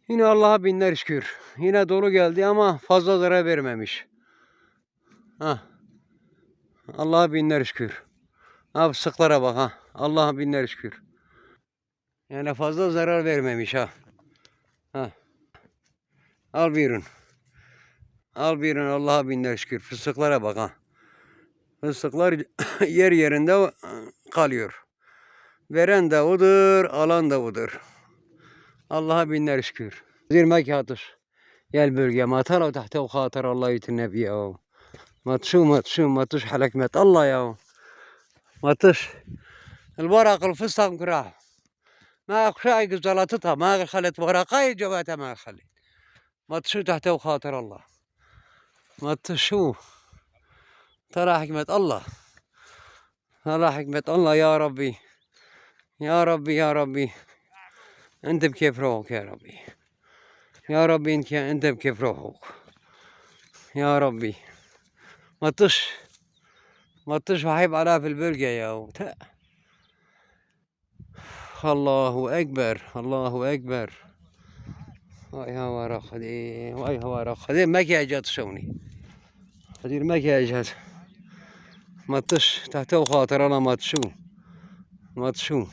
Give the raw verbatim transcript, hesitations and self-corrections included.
Yine Allah'a binler şükür. Yine dolu geldi ama fazla zarar vermemiş. Ha. Allah'a binler şükür. Ha, fıstıklara bak ha. Allah'a binler şükür. Yani fazla zarar vermemiş ha. Ha. Al birun. Al birun, Allah'a binler şükür. Fıstıklara bak ha. Fıstıklar yer yerinde kalıyor. Veren de odur, alan da odur. Allah'a binler şükür. Zirmek atış. Gel bölge, ما ترى تحت وخاطر الله يتنبي يا. ما تشو، ما تشو، ما تش حلك مت الله يا. ما تش. الورق الفستق كراه. ما أخشى قزلتها، ما خلت ورقة جواتها ما خلت. ما تشو تحت وخاطر الله. ما تشو. ترى حكمة الله. ترى حكمة الله يا ربي. يا ربي، يا ربي. انت بكيف روحك يا ربي. يا ربي، انت، انت بكيف روحك. يا ربي. ما تش. ما تش وحيب على في البرقة يا وتا. الله أكبر، الله أكبر. واي هوا راخدي، واي هوا راخدي، ما كي أجا تشوني. خدير ما كي أجا. ما تش، تحت وخاطر أنا ما تشو. ما تشو.